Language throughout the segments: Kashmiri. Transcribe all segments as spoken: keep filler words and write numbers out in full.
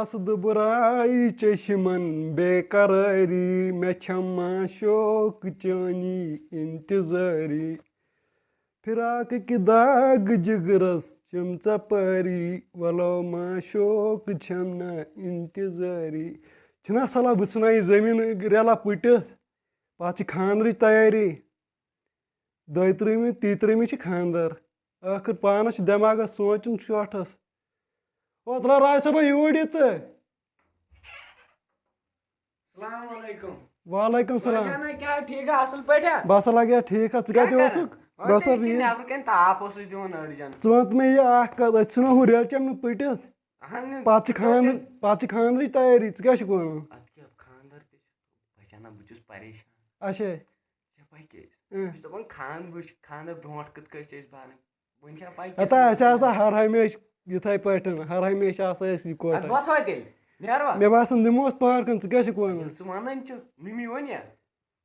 آسہٕ دُبراے چشمن بے قرٲری، مےٚ چھم ما شوق چٲنی انتظٲری۔ فراقٕکۍ داغ جگرس چھم ژپٲری، ولو ما شوق چھم نہ انتظٲری۔ چھُنہ صلاح بہٕ ژھٕنہٕ ہا یہِ زٔمیٖن ریلہ پٔٹِتھ، پتہٕ چھِ خانٛدرٕچ تیٲری۔ دۄیہِ ترٛہمہِ، تیٚیہِ ترٛہمہِ چھِ خانٛدر۔ ٲخٕر پانس چھُ دٮ۪ماغس سونٛچُن شوٹھس۔ او، ترٛاو راج صٲبا یوٗرۍ یہِ تہٕ۔ السلام علیکم۔ وعلیکم السلام۔ جانا، کیٛاہ ٹھیٖک ہا، اصل پٲٹھۍ ہا؟ بس لگیا ٹھیٖک ہا، ژٕ کیٛاہ کتہِ کران؟ اوسُکھ؟ بس بس یہِ کہِ بِہِتھ۔ نٮ۪برٕ کنہِ تاپھ اوسُس دِوان أڑجن۔ ژٕ وَن تہٕ مےٚ یہِ اَکھ کتھ، أسۍ ژھٕنو ہُہ ریلہٕ چمنہٕ پٔٹِتھ۔ اہن نہٕ، پتہٕ چھِ ژٕ خانٛدر، کیٛاہ پتہٕ چھِ خانٛدرٕچ تیٲری، ژٕ کیٛاہ چھُکھ وَنان؟ اتھ کیٛاہ خانٛدر تہِ چھُ، بہٕ چھَس نا، بہٕ چھُس پریشان۔ اچھا۔ ژےٚ پَے کیٛازِ؟ اۭں۔ بہٕ چھُس دَپان خانٛد وٕچھ، خانٛدر برونٛٹھ کِتھ کٔنۍ چھِ أسۍ بَران۔ وۄنۍ چھا پَے کیٛاہ ہتا چھِ اَسہِ آسان وَنان؟ ہر ہمیشہٕ یِتھَے پٲٹھۍ، ہر ہمیشہٕ آسو أسۍ اَدٕ یِکوَٹَے۔ وَس وۄنۍ تیٚلہِ، نیروا؟ مےٚ باسان دِموس پَہر کھنٛڈ، ژٕ کیٛاہ چھُکھ وَنان؟ ییٚلہِ ژٕ وَنان چھُکھ، مِمی ووٚن یا؟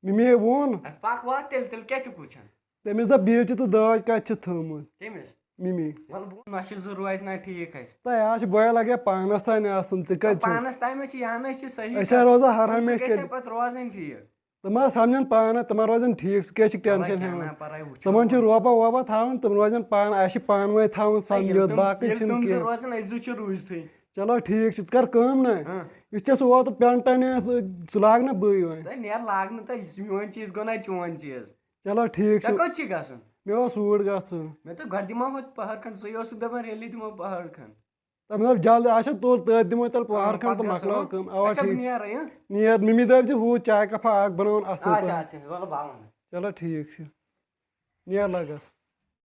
مِمی ہے ووٚن۔ اَدٕ پَکھ وَتھ تیٚلہِ، تیٚلہِ کیٛاہ چھُکھ وٕچھان؟ تٔمِس دَپ بیٚیہِ چھِ تہٕ دٲج کَتہِ چھِ تھٲومٕژ؟ کٔمِس؟ مِمی۔ وَلہٕ بہٕ وَنہٕ، نہ چھِ زٕ روزِ نہ ٹھیٖک اَسہِ۔ تۄہہِ آز چھِ بوے لَگیا پانَس تام آسُن، ژٕ کَتہِ چھُکھ؟ پانَس تام چھِ یہِ ہَن أسۍ چھِ صحیح أسۍ کَتھ۔ ہا روزو ہر ژٕ ہمیشہٕ گژھِ کٔرِتھ۔ پَتہٕ روزٕنۍ ٹھیٖک۔ تِم حظ سَمجھن پانہٕ، تِمَن روزن ٹھیٖک، ژٕ کیٛازِ چھُکھ وَلہٕ ٹٮ۪نشَن کیٛاہ ہٮ۪وان؟ نہ پَرواے، وٕچھو تِمَن چھُ وۄنۍ۔ روپا ووپا تھاوُن، تِم روزن پانہٕ، اَسہِ چھِ پانہٕ ؤنۍ تھاوُن نہ، ییٚلہِ سَمجھوتہٕ، تِم، باقٕے ییٚلہِ چھُنہٕ تِم زٕ کینٛہہ۔ روزن، أسۍ زٕ چھِ روٗزتھٕے۔ چلو ٹھیٖک چھُ، ژٕ کر کٲم نہ۔ ہاں۔ یُس ژےٚ سُہ اوترٕ پٮ۪نٛٹ اَنے، سُہ لاگ نہ بٕے وۄنۍ۔ تہٕ نیر لاگ نہٕ تہٕ، یہِ چھُ میون چیٖز گوٚو نہ چون چیٖز۔ چلو ٹھیٖک ژےٚ چھُ۔ کوٚت چھی گژھُن؟ مےٚ اوس اوٗرۍ گژھُن۔ مےٚ دوٚپ گۄڈٕ دِمو ہُتھ پہر کھنٛڈ، ژٕے اوسُکھ دَپان ریلی دِمو پہر کھنٛڈ۔ تَمہِ دۄپ جلدی، اچھا تُل تٔتھۍ دِمو تیٚلہِ پہر آ، کھنٛڈ تہٕ پَتہٕ گژھو۔ مۄکلاو کٲم۔ اوا اچھا، بہٕ ٹھیٖک۔ نیرٕ، اۭں؟ نیر، مِمی دٲپۍ زِ ہُہ چاے کپا اکھ بناوُن اصٕل اچھا، پٲٹھۍ۔ اچھا، وَلہٕ بہٕ اَنہٕ۔ چلو ٹھیٖک چھُ۔ نیر لگس۔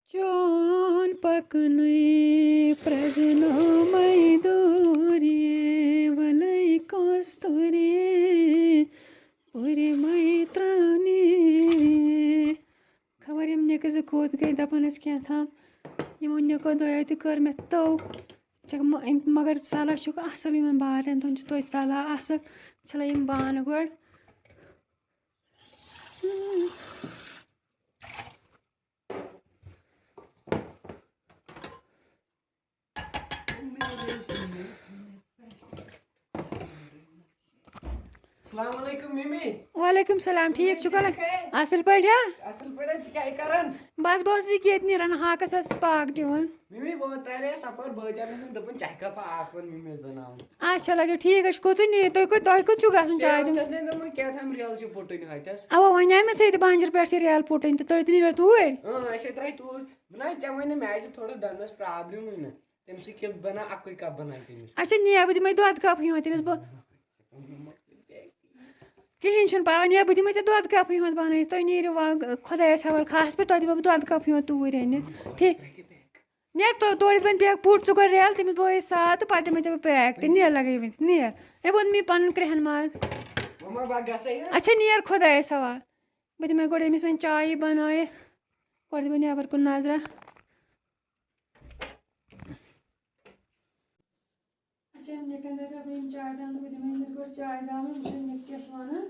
چون پکنُے پرٛزنومَے دوٗرِ، وَلَے کۄستوٗرِ پُرِ مَے ترٛاونہِ۔ خبر یِم نِکہٕ زٕ کوٚت گٔے، دَپان ٲسۍ کینٛہہ تام۔ یِمو نِکو دۄیو تہِ کٔر مےٚ تو۔ چھَکھ م-، أمۍ، مگر صلاح چھُکھ اَصٕل یِمَن بارٮ۪ن دۄن، چھِ توتہِ صلاح اَصٕل۔ چھَلے یِم بانہٕ گۄڈٕ۔ السلام علیکم مِمی۔ وعلیکم السلام، ٹھیٖک چھُکھا؟ ٹھیٖک ہے۔ اَصٕل پٲٹھۍ ہا؟ اَصٕل پٲٹھۍ، ژٕ کیٛاہ کران؟ بس، بہٕ ٲسٕس ییٚکیٛاہ ییٚتہِ نیران، ہاکس ٲسٕس پاکھ دِوان۔ مِمی، بہٕ ترے اَپٲرۍ بٲجر نِش، دوٚپُن چاے کپا اکھ وَن مِمِس بناوُن۔ اچھا، لگیو ٹھیٖک، أسۍ کوٚتُے نِیِو تُہۍ، کوٚت، تۄہہِ کوٚت چھُو گژھُن ہے، چاے دِنہِ؟ اوس نہ دوٚپمُت کیٛاہ تام ریل چھِ پُٹٕنۍ ہۄتٮ۪س۔ اوا، وۄنۍ آیہِ مےٚ ژےٚ تہِ بانجر پٮ۪ٹھ تہِ ریل پُٹٕنۍ تہٕ تُہۍ تہِ نیٖرِو توٗرۍ۔ اۭں، أسۍ ہے درٛاے توٗرۍ۔ بہٕ نہ، ژےٚ وَنے مےٚ آسہِ تھوڑا دَنٛدَس پرٛابلِمٕے نہ۔ تَمہِ سۭتۍ کیٛاہ بَناو اَکُے کَپ بَناو تٔمِس۔ اچھا، نیر، بہٕ دِمَے دۄد کَپٕے یوت تٔمِس۔ بہٕ، کِہیٖنۍ چھُنہٕ پَرواے، نیر، بہٕ دِمَے ژےٚ دۄد کَپٕے یوت بَنٲیِتھ۔ تُہۍ نیٖرِو وۄنۍ خۄدایَس حوالہٕ، خاص پٲٹھۍ تۄہہِ دِمَو بہٕ دۄد کَپٕے یوت توٗرۍ اَنِتھ۔ ٹھیٖک؟ نیر، تو-، تورٕ یِتھ وۄنۍ بیگ پوٗٹ ژٕ گۄڈٕ ریل، تٔمِس بہٕ ساتھ تہٕ پَتہٕ دِمَے ژےٚ بہٕ پیک تہِ۔ نیر، لَگٲیِو وۄنۍ، نیر۔ أمۍ ووٚن مےٚ پَنُن کرٛٮ۪ہن ماز۔ مما، بہٕ گژھے ہا۔ اچھا، نیر خۄدایَس حوالہٕ۔ بہٕ دِمَے گۄڈٕ أمِس وۄنۍ چایہِ بَنٲیِتھ۔ گۄڈٕ دِمَے نٮ۪بَر کُن نظرہ۔ اچھا، أمۍ نِکَن دَپہِ بہٕ یِم چاے دامہٕ، بہٕ دِمَے أمِس گۄڈٕ چاے دامہٕ، وٕچھُن مےٚ کیٛاہ وَنان۔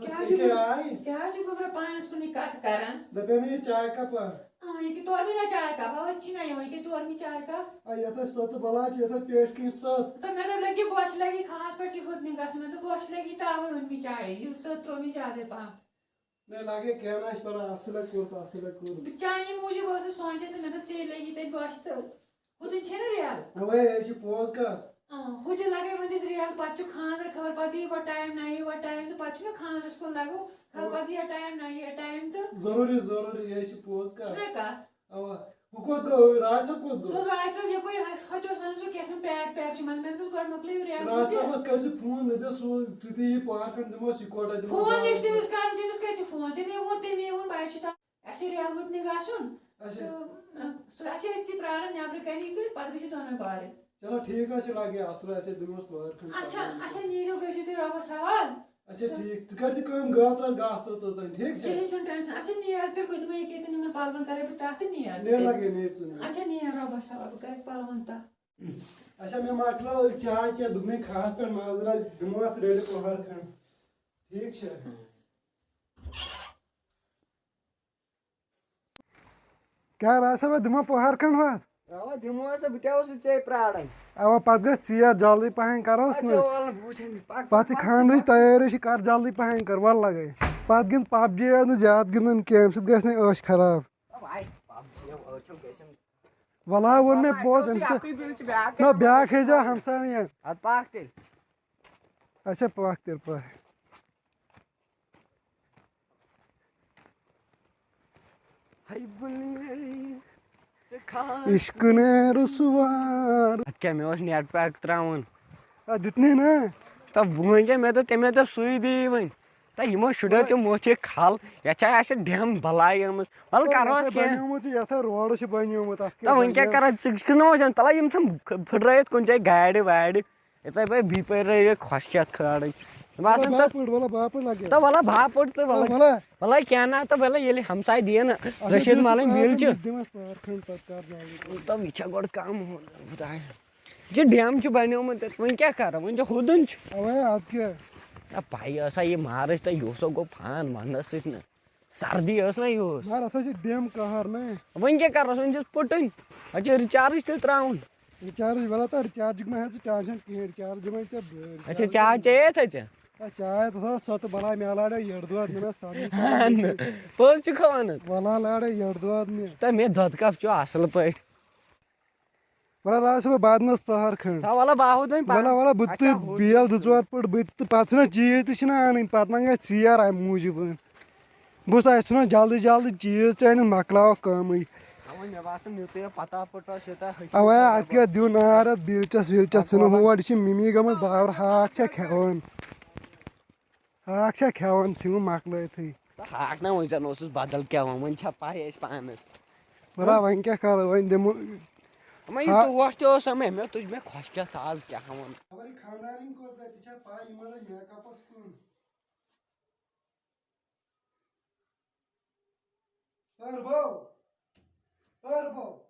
کیٛاہ چھُ، کیٛاہ چھُ گوٚبرا پانَس کُنٕے کَتھ کران؟ دَپے مےٚ یہِ چاے کَپا۔ آ، یہِ کہِ تور مےٚ نہ چاے کَپ، آ، أتھۍ چھِنہ یِوان، یہِ کہِ تور مےٚ چاے کَپ۔ آ، یَتھ ٲسۍ سٔت بَلاے چھِ، یَتھ ٲسۍ پیٹہِ کِنۍ سٔت۔ تہٕ مےٚ دوٚپ، لٔگۍ یہِ بۄچھِ لَگہِ، خاص پٲٹھۍ چھِ ہُتھ نہٕ گژھُن۔ مےٚ دوٚپ، بۄچھِ لَگہِ، تَوَے اوٚن مےٚ چاے۔ یہِ سٔت ترٛوو مےٚ زیادَے پَہَم۔ نہ، لگے کینٛہہ نہ، اَسہِ پَران اَصٕل کوٚر تہٕ اَصٕل کوٚر۔ بہٕ چانی موٗجوٗب ٲسٕس سونٛچان تہٕ مےٚ دوٚپ، ژے لگی تَتہِ بۄچھِ تہٕ ہُتُن چھے نہ ریل۔ اَوَے، یہِ چھِ پوٚز کَتھ۔ آ، ہُتہِ لگے وۄنۍ تَتہِ ریل، پَتہٕ چھُ خانٛدر، خبر پَتہٕ یی وۄنۍ ٹایم نہ یی وۄنۍ ٹایم تہٕ پَتہٕ چھُنہ خانٛدرَس کُن لگو، خبر اَوَے۔ پَتہٕ یی ٹایم نہ یی ٹایم تہٕ۔ ضروٗری، ضروٗری، یہِ چھِ پوٚز کَتھ۔ چھُنہ کَتھ؟ اَوا۔ ہُہ کوٚت گوٚو؟ راج صٲب کوٚت گوٚو؟ سُہ اوس راج صٲب یَپٲرۍ ہۄ-، ہۄتہِ اوس وَنان سُہ کیٛاہ تام پیک، پیک چھُ وَنان۔ مےٚ دوٚپمَس گۄڈٕ مۄکلٲیِو ریل۔ راج صٲبَس کٔرۍ زِ فون، دٔپۍزٮ۪س سُہ ژٕ تہِ یہِ پارکَن دِموس یِکوَٹَے دِموس فون پارکَن۔ ٲسۍ تٔمِس کَران، تٔمِس کَتہِ چھُ فون؟ تٔمۍ ووٚن، تٔمۍ ووٚن بہٕ چھُ تَتھ، اَسہِ چھُ ریل ہُتنٕے گژھُن۔ اچھا۔ تہٕ، اَ، سُہ، اَسہِ چھِ أتھۍ سٕے پرٛاران نٮ۪برٕ کَنی تہٕ پَتہٕ گٔژھِو دۄنوَے پارٕنۍ۔ چلو ٹھیٖک حظ چھُ، لگے اَصٕل، اَسہِ دِموس پارکَن۔ اچھا، اچھا، نیٖرِو گٔژھِو تُہۍ رۄبَس حوال۔ اچھا، ٹھیٖک۔ ژٕ کر ژٕ کٲم، گاسہٕ ترٛاو، گاسہٕ ترٛاو توٚتام، ٹھیٖک چھا؟ کِہیٖنۍ چھُنہٕ ٹٮ۪نشَن۔ اچھا، نیر تیٚلہِ، بہٕ دِمے ییٚکیٛاہ تہٕ یِمَن پَلوَن کَرَے بہٕ تَتھ تہٕ نیر ژٕ نیر تیٚلہِ۔ لگے، نیر ژٕ نیر۔ اچھا، نیر رۄبَس حوال، بہٕ کَرَے پَلوَن تَتھ۔ اچھا، مےٚ مۄکلٲو چاے چٮ۪تھ، دوٚپمَے خاص پٲٹھۍ نظرہ دِمو اَتھ ریڈِ پۄہَر کھنٛڈ۔ ٹھیٖک چھا؟ کیٛاہ راسا، بہٕ دِمو پۄہر کھنٛڈ ہۄتھ۔ اوا، دِمو ہسا، بہٕ تہِ اوسُس ژے پراران۔ اوا، پتہٕ گژھِ ژیر، جلدی پہن کرہوس اچھا، نہٕ۔ وَلہٕ، بہٕ وٕچھن، پکھ، پتہٕ چھِ پکھ، خانٛدرٕچ پکھ۔ تیٲری چھِ، کر جلدی پہن کر، وَلہٕ لگے۔ پتہٕ گِنٛد پب جی، نہٕ زیادٕ گِنٛدُن کینٛہہ، امہِ سۭتۍ گژھِ نہٕ عٲش خراب۔ او بھاے، پب جی، او، چھُ گژھان۔ وَلا ووٚن مےٚ، بوز، أمِس تہٕ اَکُے بِل چھُ، بیٛاکھ نہ، کَتہِ بیٛاکھ ہیٚزیو ہمساے۔ اَدٕ پَکھ تیٚلہِ۔ اچھا، پَکھ تیٚلہِ، پَکھ۔ ہَے بُلے، ژٕ کھار عشق نے رُسوار۔ اَتھ کیٛاہ، مےٚ اوس نیٹ پیک ترٛاوُن۔ اَتھ دیُت نہٕ نا۔ تہٕ وۄنۍ کیٛاہ، مےٚ دوٚپ، تٔمۍ دوٚپ سُے دِیہِ وۄنۍ۔ تہٕ یِمو شُریو تہِ موتھ یہِ کھل، یَتھ چھا اَسہِ ڈٮ۪م بَلاے گٔمٕژ۔ وَلہٕ کَرہوس یَتھ کینٛہہ۔ بَنیومُت چھُ، یَتھ ہا روڈ چھُ بَنیومُت، اَتھ تہٕ کیٛاہ وۄنۍ کیٛاہ بَنیومُت؟ کَرو، ژٕ چھُکھ نہٕ وۄنۍ زَن تَلہ یِم تھَم پھٕٹرٲیِتھ کُنہِ جایہِ گاڑِ واڑِ۔ یِتھَے پٲٹھۍ بِہِتھ پٲٹھۍ رٲوِتھ خۄش کھٮ۪تھ کھٲرٕے۔ باسان وَلہٕ تہٕ باپٲرۍ، وَلہٕ باپٲرۍ لَگہِ۔ تہٕ وَلہٕ باپٲرۍ تہٕ وَلہٕ۔ وَلہٕ۔ وَلہٕ کینٛہہ نہ تہٕ وَلہٕ ییٚلہِ ہمساے دِیَن اچھا، رٔشیٖد دِژٕ مالٕنۍ پَہر بِل چھِ۔ کھنٛڈ، دِمَس پَہر کھنٛڈ پَتہٕ کَر جلدی۔ تہٕ یہِ چھا گۄڈٕ کَم ہُہ، خۄدایا۔ یہِ چھُ ڈیم چھُ بنیومُت تتہِ، وۄنۍ کیٛاہ کرٕ؟ وۄنۍ چھُ ہُدُن چھُ۔ اوے، اتھ کیٛاہ؟ نہ، پَیی ٲسا یہِ مارٕچ تہٕ یہِ اوسا گوٚو فان وننس سۭتۍ نہٕ۔ سردی ٲس نہ یہِ اوس۔ مگر اتھ ہا چھِ ڈیم قہر نہ۔ وۄنۍ کیٛاہ کرس؟ وۄنۍ چھُس پُٹٕنۍ۔ اتھ چھِ رِچارٕج تہِ ترٛاوُن۔ رِچارٕج ولا تہٕ رِچارجُک مہ ہیٚہ ژٕ ٹینشن کِہیٖنۍ، رِچارٕج دِمے ژےٚ بہٕ۔ اچھا، چاے چیٚیے تھٲے ژےٚ؟ اے، چاے تہٕ تھٲو سۄ تہٕ بلاے مےٚ لاڑے یٔڈ دۄد، مےٚ نہ سمجھی تران۔ پوٚز چھُکھا ونان؟ ولا لاڑے یٔڈ دۄد مےٚ۔ تہٕ مےٚ دۄدٕ کپ چیوٚو اصل پٲٹھۍ۔ وَلہٕ راتھ چھُس بہٕ بادمَس پَہَر کھنٛڈ۔ تھاو وَلہٕ بہٕ ہاوو تۄہہِ پَہَر۔ وَلہٕ، وَلہٕ، بہٕ اچھا، تُلہٕ ہُہ بیل زٕ ژور پٔٹ، بہٕ تہِ، پَتہٕ چھِنہ چیٖز تہِ چھِنہ اَنٕنۍ، پَتہٕ ما گژھِ ژیر اَمہِ موٗجوٗب۔ بہٕ چھُس، اَسہِ چھِنہ جلدی جلدی چیٖز تہِ أنِتھ، مۄکلاوَکھ کٲمٕے۔ اَوَے مےٚ باسان، مےٚ تُے پَتہ پٔٹا شیٖتاہ ہیٚکہِ اَوَے، نہٕ اَتھ کیٛاہ دیُن نار، اَتھ بیٖلچَس ویٖلچَس اَتھ چھِنہٕ وَلہٕ۔ ہور، یہِ چھِ مِمی گٔمٕژ باورٕ، ہاکھ چھےٚ کھٮ۪وان۔ ہاکھ چھا کھٮ۪وان، سیُن مۄکلٲیتھٕے۔ تہٕ ہاکھ نہ، وۄنۍ زَن اوسُس بدل کیٛاہ وَنان، وۄنۍ چھا پَے اَسہِ پانَس؟ مطلب، وۄنۍ کیٛاہ کَرو، وۄنۍ دِمو۔ وۄنۍ یہِ ہا- ٹوٹھ تہِ اوس مےٚ، مےٚ تُج مےٚ خۄش کیٛاہ تہٕ آز کیٛاہ وَنہٕ۔ خبر یہِ خانٛدارِنۍ کوٚت گٔے، تہِ چھا پَے یِمَن میک اَپَس کُن؟ اربو، اربو،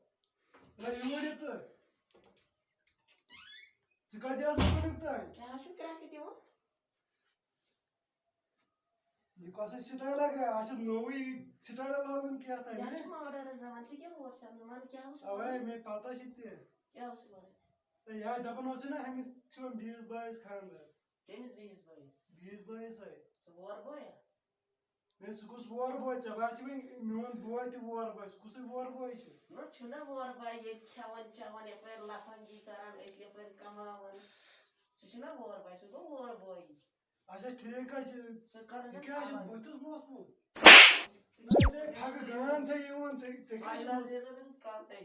نہ یوٗرۍ یہِ تہٕ۔ ژٕ کَتہِ ٲسٕکھ وٕنیُک تام؟ کیٛاہ حظ چھُو کرٛٮ۪کھ ییٚتہِ یِوان؟ یہِ کۄس سٹایل گٔے؟ اَتھ چھُ نوٚوُے سٹایل لاگُن کیٛاہ تام، یہِ حظ چھُ ماڈٲرٕن زَمانہٕ، ژےٚ کیٛاہ اوس اَتھ وَنان؟ کیٛاہ اوس اَوَے وَنان؟ مےٚ پَتہ چھِ تہِ۔ کیٛاہ اوس وَنان؟ تہٕ یِہوٚے دَپان اوس نہ، أمِس چھُ وۄنۍ بیٚیِس بٲیِس خانٛدر۔ کٔمِس بیٚیِس بٲیِس؟ بیٚیِس بٲیِس ہے۔ سُہ وور بوے ہا؟ ہے، سُہ کُس وور بوے؟ ژےٚ باسہِ وۄنۍ میون بوے تہِ وور بوے؟ سُہ کُسٕے وور بوے چھُ؟ نہ، چھُنہ وور بوے ییٚتہِ کھٮ۪وان چٮ۪وان، یَپٲرۍ لفنگی کران، أسۍ یَپٲرۍ کماوان۔ سُہ چھُنہ وور بوے، سُہ گوٚو وور بوے۔ اچھا، ٹھیٖک حظ چھُ۔ سُہ کر ژٕ کیٛاہ چھُکھ الگ۔ بٕتھِس موتھمُت؟ نہ، ژےٚ پھکہٕ گان چھےٚ یِوان، ژےٚ، ژےٚ کیٛاہ چھُکھ؟ آیلینر کر تۄہہِ۔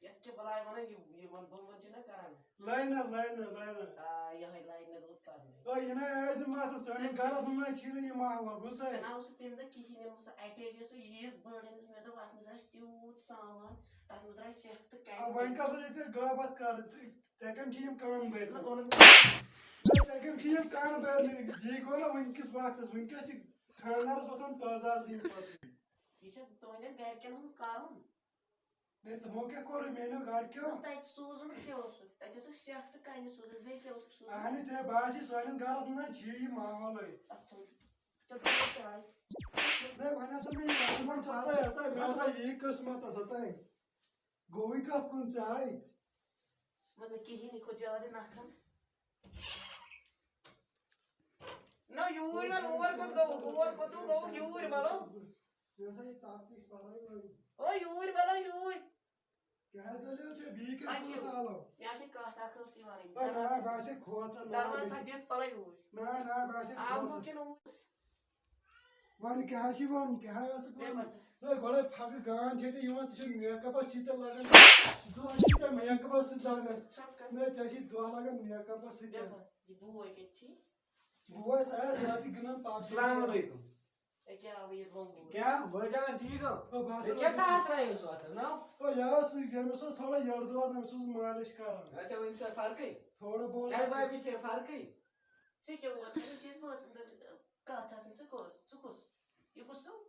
یَتھ کیٛاہ بلاے وَنان، یہِ، یِمن دۄن چھِنہ کران۔ Liner, liner, liner. آ، یِہوٚے لاینر ووت کرنَے۔ آ، یہِ نہ حظ یہِ مَتھ، سٲنِس گَرَس منٛز نہ چھِی نہٕ یہِ ماحول، بوٗزتھا؟ ژےٚ نہ اوسُتھ تَمہِ دۄہ کِہیٖنۍ، ییٚلہِ بہٕ سۄ اَٹیچ ٲسٕس، ییٖژ بٔڑ أنِس، مےٚ دوٚپ، اَتھ منٛز آسہِ تیوٗت سامان، تَتھ منٛز آسہِ سٮ۪کھ تہٕ کَنہِ۔ آ، وۄنۍ کَتھ حظ ژےٚ غٲبت کَرٕنۍ؟ ژےٚ، ژےٚ کَمہِ چھِ یِم کَن بٔرۍ؟ نہ، اوٚنُکھ نہٕ۔ ژےٚ کَمہِ چھِ یِم کَن بٔرۍ؟ یی گوٚو نہ وٕنکِس وقتَس، وٕنکٮ۪س چھِ خانٛدارَس وۄتھان پٲزار دِنۍ پَتہٕ۔ یہِ چھُ تُہٕنٛدٮ۪ن گَرِکٮ۪ن ہُنٛد کَرُن۔ ہے، تِمو کیٛاہ کوٚرُے میٛانیو گرِکیو؟ نہ، تَتہِ سوٗزُن کیٛاہ اوسُکھ؟ تَتہِ ٲسٕکھ سٮ۪کھ تہٕ کَنہِ سوٗزُن، بیٚیہِ کیٛاہ اوسُکھ سوٗزمُت؟ اَہنہِ، ژےٚ باسی سٲنِس گرس منٛز چھُ یہِ ماحولٕے۔ اَتھ چھُ، ژےٚ دوٚپُتھ چاے۔ ہے، وۄنۍ ہسا مےٚ یہِ وَنُن، وۄنۍ ژٕ ہسا یَتھ تۄہہِ، مےٚ ہسا یی قٕسمتس ہسا تۄہہِ۔ گوٚوٕے کَتھ کُن ژےٚ آے؟ مطلب کِہیٖنۍ، یہِ کھوٚت زیادٕ نَکھٕ۔ نہ، یوٗرۍ وَل، اور کوٚت گوٚو؟ اور کوٚت گوٚو؟ یوٗرۍ وَلو۔ یہِ ہسا یہِ تَتھ نِش پَرَے وۄنۍ۔ او، یوٗرۍ وَلو، یوٗرۍ۔ کیٛاہ دٔلیٖل چھےٚ؟ بیٚیہِ کیٛاہ اَدٕ کوٚرُتھ یہِ، آلو؟ مےٚ چھِ کَتھ اَکھ ٲس یہِ وَنٕنۍ۔ ہے، نہ، بہٕ آسے کھوژان، نہ، دروازٕ بیٚیہِ۔ اَکھ دِتھ پَلَے یوٗرۍ۔ نہ، نہ، بہٕ آسے آو کھوژان۔ کِنہٕ اوٗرۍ؟ وَن کیٛاہ چھِ وَن؟ کیٛاہ ٲسٕکھ مےٚ وَنان؟ پَتہ۔ ہے، گۄڈَے پھَکہٕ گان چھے ژےٚ یِوان، ژٕ چھُکھ میک اَپَس چھُے ژےٚ لَگان۔ دۄہ چھُے ژےٚ میک اَپَس سۭتۍ لَگان۔ ژھۄپہٕ کَر۔ نہ، ژےٚ چھُے دۄہ لَگان میک اَپَس سۭتۍ۔ مےٚ پَتہ۔ یہِ بوے کَتہِ چھی؟ بوے سا، سُہ آسہِ گِنٛدان پَب جی۔ السلام علیکُم۔ ہے، کیٛاہ وۄنۍ یہِ بۄنٛگُل؟ کیٛاہ بٲے جان ٹھیٖک ہو؟ ہے، بہٕ ہسا ہے، کیٛاہ ٹاس راے اوس وۄتھان، نو؟ ہے، یہِ ٲس، ییٚمِس اوس تھوڑا یٔڈ دود، أمِس اوس مٲلِش کران۔ اچھا، وۄنۍ چھا فرقٕے؟ تھوڑا بہت کیٛاہ چھِ۔ بابی چھےٚ فرقٕے؟ ژےٚ کیٛاہ اوس؟ ژےٚ چھِ أسۍ بٲژن تہٕ کَتھ آسان، ژٕ کُس؟ ژٕ کُس؟ یہِ کُس ہیوٗ؟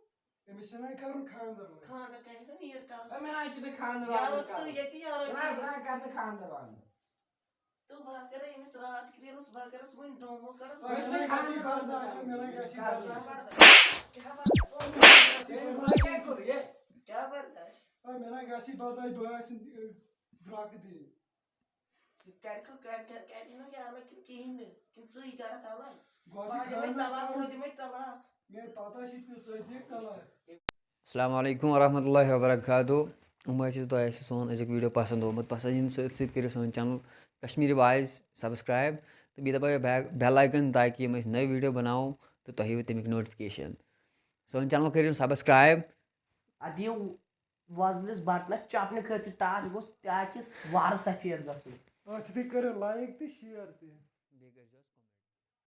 أمِس چھِنہ کرُن خانٛدر وۄنۍ۔ خانٛدر کَرِ سا نیٖر کَرُن۔ ہے، مےٚ نہ حظ چھُنہٕ خانٛدر یارو وانٛدر ژٕ کرُن۔ ییٚتہِ یارو نہ، ژٕ۔ نہ، کرنہٕ خانٛدر وانٛدر۔ تہٕ بہٕ ہا کَرٕ أمِس راتھ کرٛیٖلَس، بہٕ ہا کَرَس وٕنۍ ڈومو کَرَس۔ مےٚ چھُنہٕ خانٛدر وانٛدر کرُن۔ مےٚ نہ گژھِ خانٛدر۔ کیٛاہ برداش؟ کیٛاہ برداش؟ أمۍ وۄنۍ کیٛاہ کوٚر یہِ؟ کیٛاہ برداش؟ مےٚ نا گژھِ پتہ بٲے سٕنٛدۍ گرٛکھ دِنۍ۔ ژٕ کَرکھٕ کَر کَر کَرِ نہٕ یہِ اَلگ کِنہٕ کِہیٖنۍ نہٕ کِنہٕ ژٕے کَرَکھ اَلگ؟ گۄڈٕ چھِ بہٕ دِمَے خانٛدر طلاق، کَرُن۔ بہٕ دِمَے طلاق۔ مےٚ پتہ چھِ تہِ ژٕ دِکھ طلاق۔ السلام علیکم ورحمۃ اللہ وبرکاتہ۔ اُمید چھِ تۄہہِ آسہِ سون أزیُک ویٖڈیو پَسنٛد آمُت۔ پَسنٛد یِنہٕ سۭتۍ سۭتۍ کٔرِو سٲنۍ چَنَل کشمیٖری وایِس سبسکرایب تہٕ بیٚیہِ دَبٲیِو بے بیل آیکَن، تاکہِ یِم أسۍ نٔے ویٖڈیو بَناوو تہٕ تۄہہِ یِیِو تَمِکۍ نوٹفِکیشَن۔ سٲنۍ چَنَل کٔرِو سبسکرایب۔ اَدٕ یہِ وۄزلِس بٹنَس چَپنہٕ خٲطرٕ ٹاس گوٚژھ تاکہِ وارٕ سفید گژھُن۔ آ، سۭتۍ کٔرِو لایک تہٕ شِیر تہِ۔